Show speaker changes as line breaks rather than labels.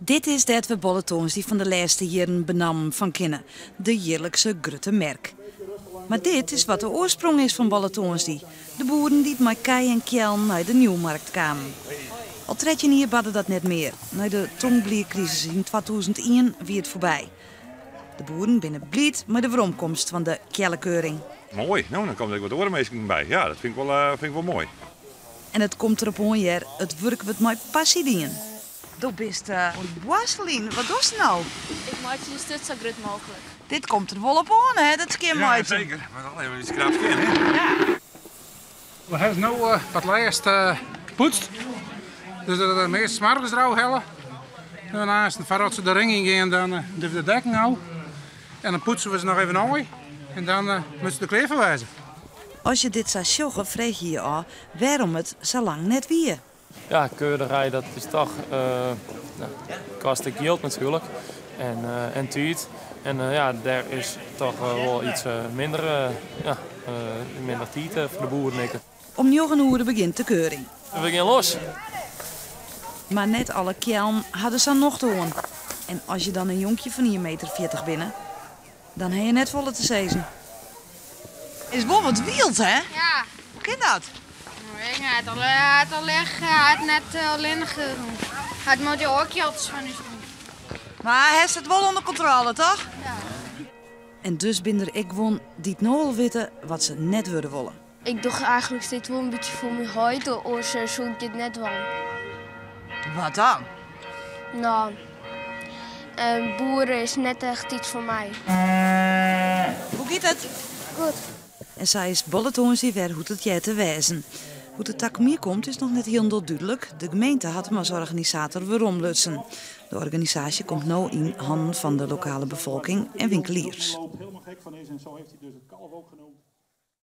Dit is dêr't we Bolletongersdei fan de lêste jierren benammen fan kinne, de jierlikse grutte merk. Mar dit is wat de oarsprong is fan Bolletongersdei, de boeren dy't mei kij en keallen nei de Nieuwmarkt kamen. Al 13 jier barde dat net mear. Nei de tongblierkrisis yn 2001 wie it foarby. De boeren binne bliid mei de weromkomst fan de keallekeuring.
Moai, no dan komme der ek wat oare minsken by. Ja, dat fyn ik wol, eh, fyn ik wol moai.
En it komt derop oan hear, it wurk wurdt mei passy dien. Do bist oan it boarsteljen. Wat dochst no?
Ik meitsje de sturt sa grut mooglik.
Dit komt der wol op oan, hè, dat skjinmeitsjen.
Ja, seker. Mar al even in bytsje krap skjin, hè?
Ja.
We hawwe no foar it lêst poetst. Dus de measte smoargens derôf helle. En aansten foardat se de ring yn gean, dan dogge we de dekken ôf. En dan poetse we se noch even ôf. En dan moatte se der klear foar wêze.
As je dit sa sjogge, freegje je je ôf wêrom it sa lang net wie.
Ja, keurderij dat is toch, kostet ek jild natuerlik en tiid. En ja, dêr is toch wol iets minder, ja, minder tiid foar de boeren ek.
Om njoggen oere begjint de keuring.
We gean los!
Mar net alle keallen ha der sa'n nocht oan. En as je dan in jonkje fan ien meter 40 binne, dan ha je net folle te sizzen. Is wol wat wyld, hè?
Ja.
Hoe kin dat?
Weet ik net. Hy hat net allinnich rûn. Hy hat mei dy oare kealtsjes fan ús rûn.
Mar hast it wol ûnder kontrôle, toch?
Ja.
En dus binne der ek guon dy't no al witte wat se net wurde wolle.
Ik doch eigentlik dit wol in bytsje foar myn heit, oars soe ik dit net dwaan.
Wat dan?
No, boeren is net echt iets foar my.
Hoe giet it?
Goed.
En sa is Bolletongersdei wer hoe't it heart te wêzen. Hoe't it takom jier komt is noch net hielendal dúdlik. De gemeente hat him as organisator weromlutsen. De organisaasje komt no yn hannen fan de lokale befolking en winkeliers.